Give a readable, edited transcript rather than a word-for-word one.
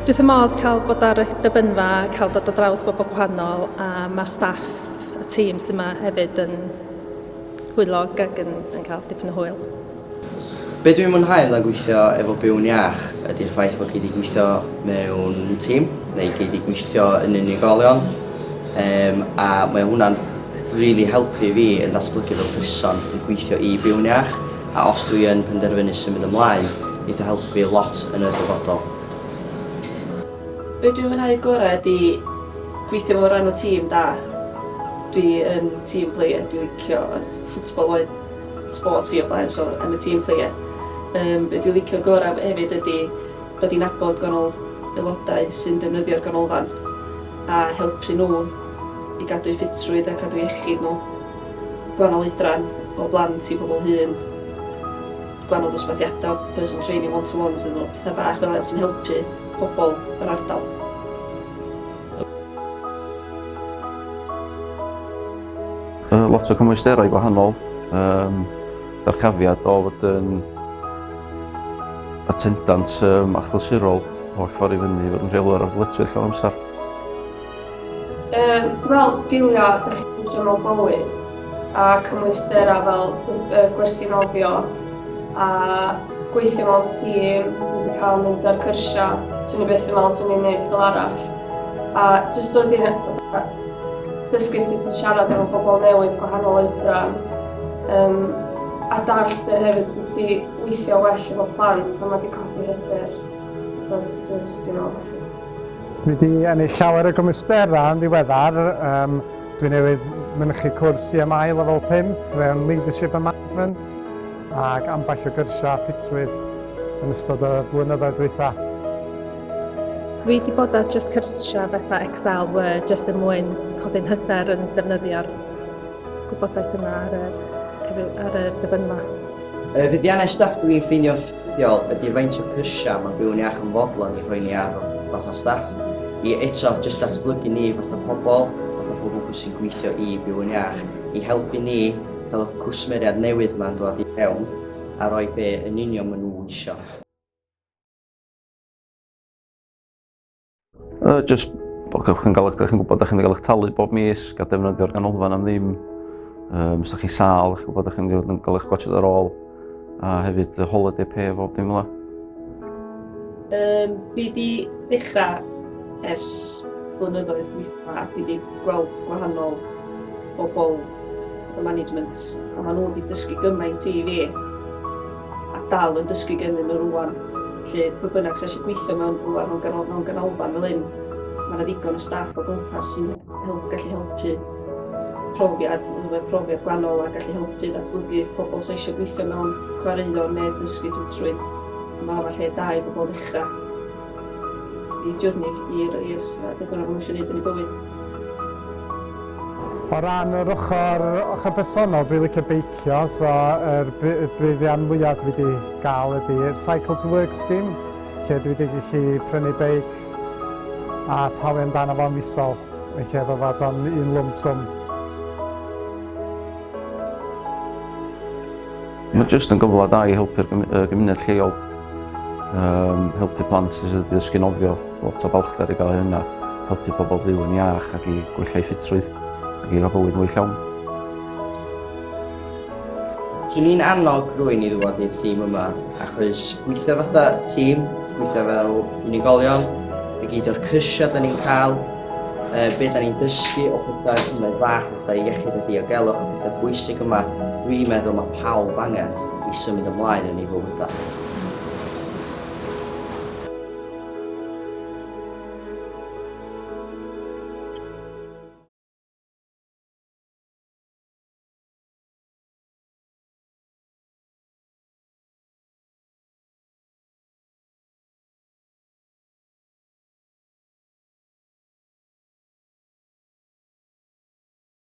Dwi wrth fy modd cael bod ar y dderbynfa, cael dod ar draws bobl gwahanol a mae staff y tîm sydd yma hefyd yn hwylog ac yn, yn cael dipyn o hwyl. Be dwi'n mwynhau amdan gweithio efo Byw'n Iach ydy'r ffaith bod gei di gweithio mewn tîm neu gei di gweithio yn unigolion um, a mae hwnna'n really helpu fi yn datblygu fel person yn gweithio i Byw'n Iach a os dwi yn penderfynu symud ymlaen, neith o helpu fi lot yn y dyfodol. Be dwi'n mwynhau gorau ydy gweithio mewn rhan o tîm da. Dwi yn team player, dwi'n licio ffwtbol oedd sport fi o blaen, so I'm a team player. Um, be dwi'n licio gorau hefyd ydy dod i nabod gwahanol aelodau sy'n defnyddio'r ganolfan a helpu nhw i gadw eu ffitrwydd a cadw iechyd nhw. Gwahanol oedran o blant i bobl hŷn, gwahanol dosbarthiadau, person training one-to-ones iddyn nhw, pethau bach fel yna sy'n helpu pobl yr ardal. Uh, lot o cymwysterau gwahanol, um, darchafiad o fod yn attendant um, achlysurol holl ffordd i fyny i fod yn rheolwr ar ddyletswydd llawn amser. Um, dwi'n meddwl sgiliau dych chi'n iwsio mewn bywyd a cymwysterau fel uh, gwersi nofio a gweithio mewn tîm, dwi wedi cael mynd ar cyrsiau, swn i byth yn meddwl swn i'n neud fel arall. A jyst dod i dysgu sut i siarad efo bobl newydd gwahanol oedran, um, a dallt hefyd sut i weithio well efo plant, a mae wedi codi hyder, fatha sut i ddysgu nhw. Felly. Dwi wedi ennill llawer o gymwysterau yn ddiweddar. Um, dwi newydd mynychu cwrs CMI lefel 5 mewn Leadership and Management ac ambell o gyrsiau ffitrwydd yn ystod y blynyddoedd dwytha. Dwi wedi bod ar just cyrsiau fatha Excel, Word, jyst er mwyn codi'n hyder yn defnyddio'r gwybodaeth yma ar yr, ar yr dderbynfa. Y fuddiannau staff dwi'n ffeindio ffeithiol ydy faint o cyrsiau mae Byw'n Iach yn fodlon i rhoi ni ar fatha staff i eto jyst datblygu ni fatha pobl, fatha pobl sy'n gweithio i Byw'n Iach, i helpu ni fel y cwsmeriad newydd ma'n dod i mewn a rhoi be yn union maen nhw isio. Uh, just bod chi'n gael, chi'n gwybod chi'n gael eich talu bob mis, gael defnyddio'r ganolfan am ddim. Um, os ydych chi'n sâl, chi'n gwybod chi'n gael eich gwatsiad ar ôl. A hefyd y holiday pay bob dim fel Um, fi wedi dechrau ers blynyddoedd gweithio a fi wedi gweld gwahanol bobl fatha management a maen nhw wedi dysgu gymaint i fi a dal yn dysgu gennyn nhw rwan. Felly, pwy bynnag sy'n eisiau gweithio mewn rhywle mewn, ganol, mewn ganolfan fel hyn, mae yna ddigon o staff o gwmpas sy'n help, gallu helpu profiad, efo profiad gwahanol a gallu helpu ddatblygu pobl sy'n eisiau gweithio mewn chwaraeon neu dysgu ffitrwydd. Mae yma lle da i bobl ddechrau i journey i'r i'r beth bynnag maen nhw eisiau gwneud yn eu bywyd. O ran yr ochr, ochr personol, dwi'n licio beicio, so yr buddion mwyaf dwi wedi gael ydy'r Cycle to Work scheme, lle dwi wedi gallu prynu beic a talu amdano fo'n fisol, yn lle fo fod o'n un lump sum. Mae jyst yn gyfle da i helpu'r gymuned lleol, um, helpu plant sydd wedi dysgu nofio, lot o balchder i gael hynna, helpu pobl fyw yn iach ac i gwella eu ffitrwydd ac i gael bywyd mwy llawn. Swn i'n annog rwy'n i ddod i'r tîm yma, achos gweithio fatha tîm, gweithio fel unigolion, i gyd o'r cyrsiau da ni'n cael, uh, be da ni'n dysgu o pethau cymryd fach, pethau iechyd a diogelwch, a pethau bwysig yma, dwi'n meddwl mae pawb angen i symud ymlaen yn ei fywydau.